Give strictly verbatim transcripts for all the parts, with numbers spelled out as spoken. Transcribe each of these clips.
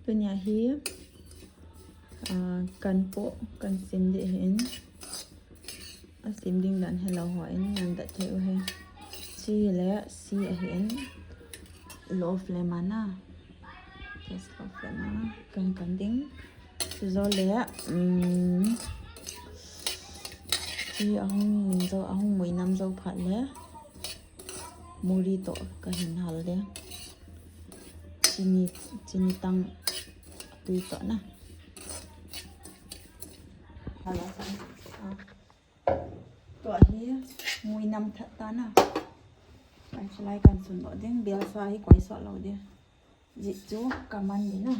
Tunia hi, ah, kan po, kan sim ding ahin. Asim ding dan helou hon, nan dah thei u ahi. Chi le, chi ahin. Low flame a na. Gas low flame a. Kan kan ding. Chujou le, um, chi ahung min jou, ahung mui nam jou phat le. Muri toh kahin hal ding. Chini, chini tang tui toh na. Hala sa. Ah. Tua hi mui nam that ta na. Ai, chulai kan sun lou ding, bel sa hi koi sot lou ding. Jih chu ka man ni na.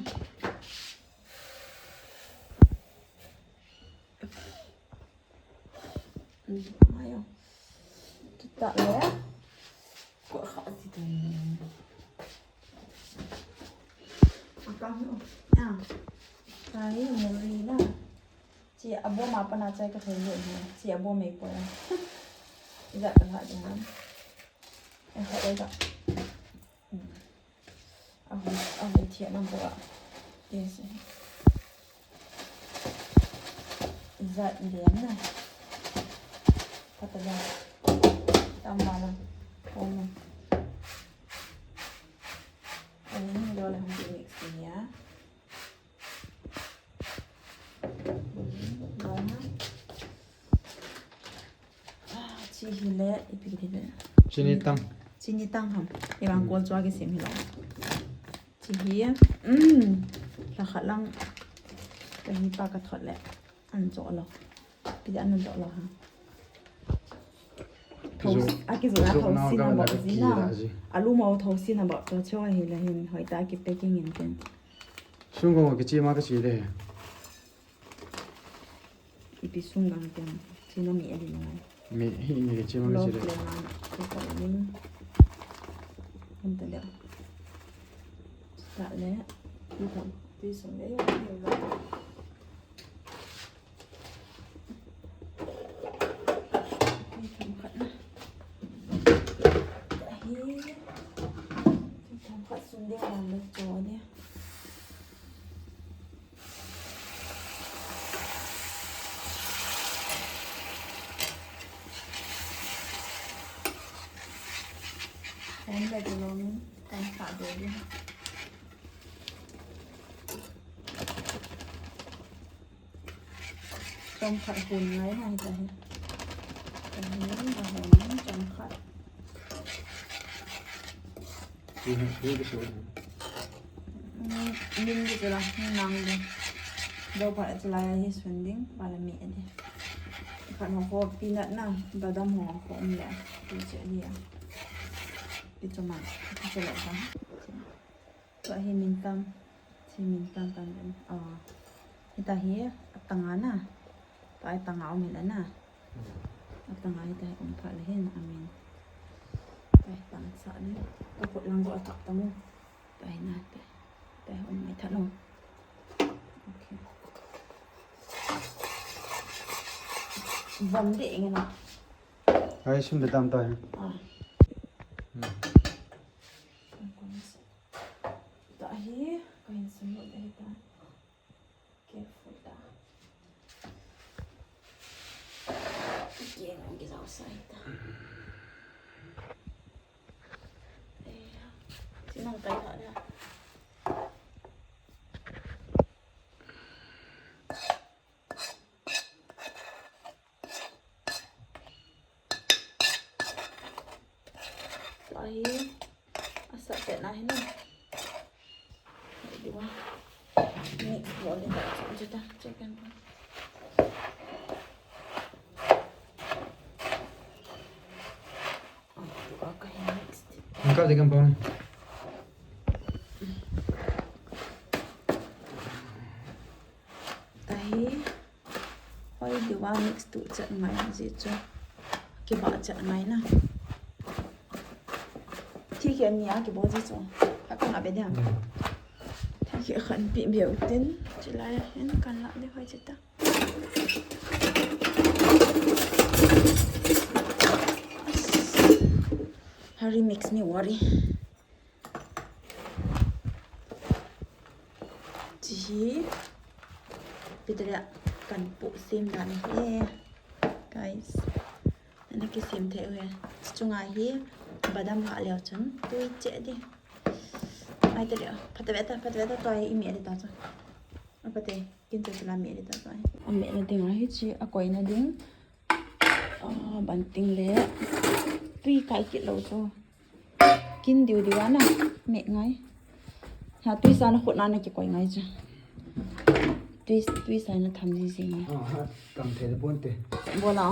Ayo. Tuta le. Ko kha ti tu. Akang ho. Ah. Tai muri na. Chi abo ma pa na chai ka thei le. Chi abo me ko ya. Ija ka ha de ha. Ai ha ai ka. Ahui, ahui thiah na bua. Yes. Zat liam na. Patala. Tamba na. Pom na. Ahin do le hung mix nia. Chi hi le, ipi ti le. Chini tang. Chini tang ham. Iban kol chua kisim hi lo. Chi hi, um, la khat lang. Ka hi pa ka thot le. An jo lo. Pi an jo lo ha. Thos, a kijo na thos sin ha ba ji na. Alu mo thos sin ha ba to cho hi le hin hoi ta ki packing in tin. Sung ko ki chi ma ka chi le. Ipi sung gang tiang, china mi adi ngai. Mi hi mi ke chima mi chile. Lo le man, ko ko ni. Anta dia. Sta le. Ni ko. Pi sung le yo ni ba. Pi kam khat na. Hi. Pi kam khat sung dia man le cho dia. Hom le kilom kan sa de di. Chomkhat hun ngai na hi ta hi. Ka hun na hun chomkhat. Min, min di chula, min nang di. Dou pha chula ya hi sun ding, pala mi di. Khan ho ho peanut na, badam ho ho um le. Ti che di ya. Ti chuma, ti chula ka. Tua hi min tam, chi min tam tam den. Ah, hita hi atanga na. Tua hi tanga um hile na. Atanga hita hi um pha le hin amin. Tua hi tang sa le. Ka pot lang ko atak tamu. Tua hi na te. Tua hi um mai tha no. Okay. Vam de ing na. Ai, sun de tam tua hi. Ah. Hmm. Tua hi, ka hin sum lut ahi ta. Careful ta. Keng ang kizau sai ta. Ai, sinang kai ta da. Ai, asa pet na hin. Ai, dua. Mix bol le ta, chu ta, chicken. Ai, dua ka hin mix. Ang ka di kan pang. Tahi, hoi diu va mix tu chat ngai ji chu. Kiba chat ngai na. Thi ke ni a kibo ji chu. Ha ka nga be dia. Hmm. Thi ke khan pi be u tin. Chilai hin kan la de hoi chita. Hurry makes me worry. Chi hi, pitale kan pu sim dan hi, guys. Ana kisem thei u hi. Chunga hi badam hah leu chun tui cheh di. Ai te leh, phatah veta, phatah veta, tua hi i meh di ta chu. A pate, kin chu la meh di ta chu. A meh na ding a hi chi, a koi na ding. A, banting le tui kai kit lou chu. Kin diu diu ana, meh ngai. Ha, tui sa na khut na na kikoi ngai chu. Tui, tui sa na tham ji ji ngai. Ah, ha, kam thei le pon te. Bola.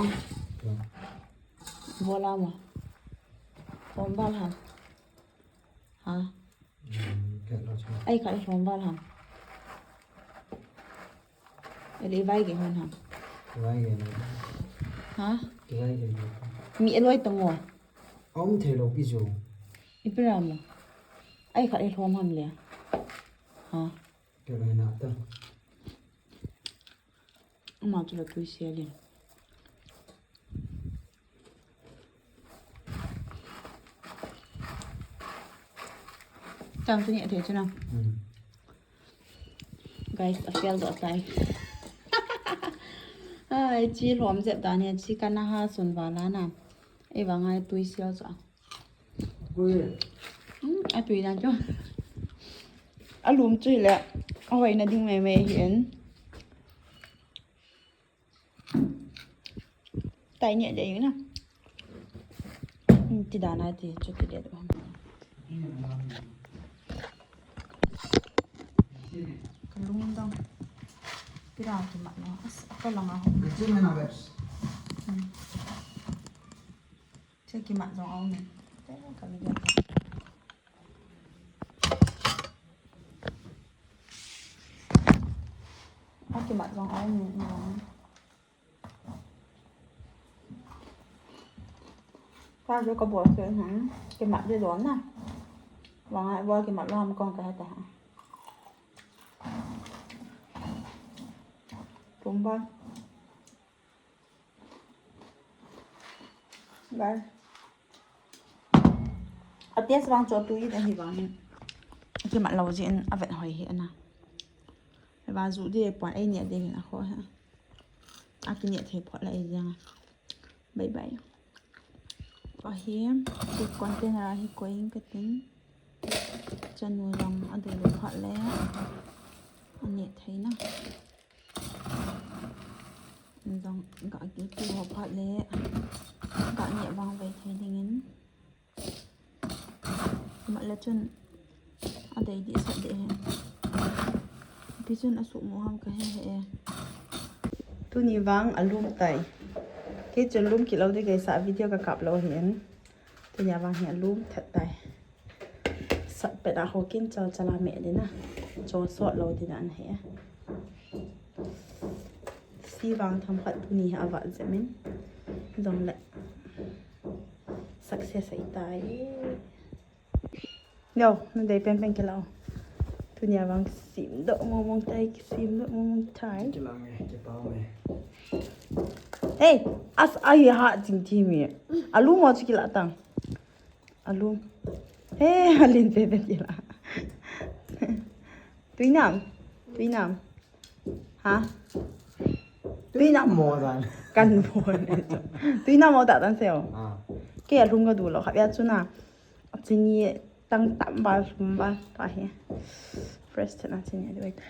Bola mo. Pon bal ha. Ha. Ai khat lhom val ham. Ele vai ge hon ham. Ha? Mi eloi tang o. Om thei lou pi jo. Ipi ram lo. Ai khat lhom ham le. Ha. Ke lo na ta. Ama chu la tui sia le. Tang chu ni a thei chu na. Guys, a fail doh tai. Ai, chi lhom jep dan hi, chi kana ha sun vala na. Ei vang ai tui sia chu. A tui dan chu. A lum chu le. A hoina ding mai mai hi en. Tai ni de na. Ti dan ai ti chu ti de. Kalung dong. Kira ki mat no. As, ka langa ho. Che ki mat dong au ni. Te ka mi de. A ki mat dong au ni. Ka jo ka bol ke, hmm, ki mat de don na. Vang a bol ki mat lom kong ka heta ha. Tum ba. Bye. A taste vang chu a tui in ahi vang hin. Ki mat lou jeh in a vet hoi hi ana. Va ju de pon ei ni de hin a kho ha. A ki ni thei phot la ei jang. Bye bye. Ahi, chu container a hi koi ing ka tin. Chanu jong a dei lou phat le. A neh thei na. Jong ga ki tu ho phat le. Ga neh vang vei thei ding in. Mat le chun a dei di sat de he. Pi chun a suk mo ham ka he he e. Tuni vang a lum tai. Kei chun lum kit lou ding kei sa video ka kap lou hi en. Tuni a vang hi a lum that tai. Sat pet a ho kin chal chal a meh ding a. Cho sot lou ding a na he. Si vang tham khat tuni hi a vat jep in. Jong le. Success ahi tai. Yo, na dei pen pen ke lau. Tuni a vang sim doh mong mong tai, sim doh mong mong tai. Ke lau me, ke pau me. Hey, as ai ha jing ti mi. A lum mo chu ki la tang. A lum. Hey, a lin pen pen ki la. Tui nam. Tui nam. Ha? Tui nam mo dan. Kan mo. Tui nam mo ta tan seo. Ah. Ke a lum ka du lo kha ya chu na. Chini tang tam ba lum ba ta he. Fresh ta na chini a du ta.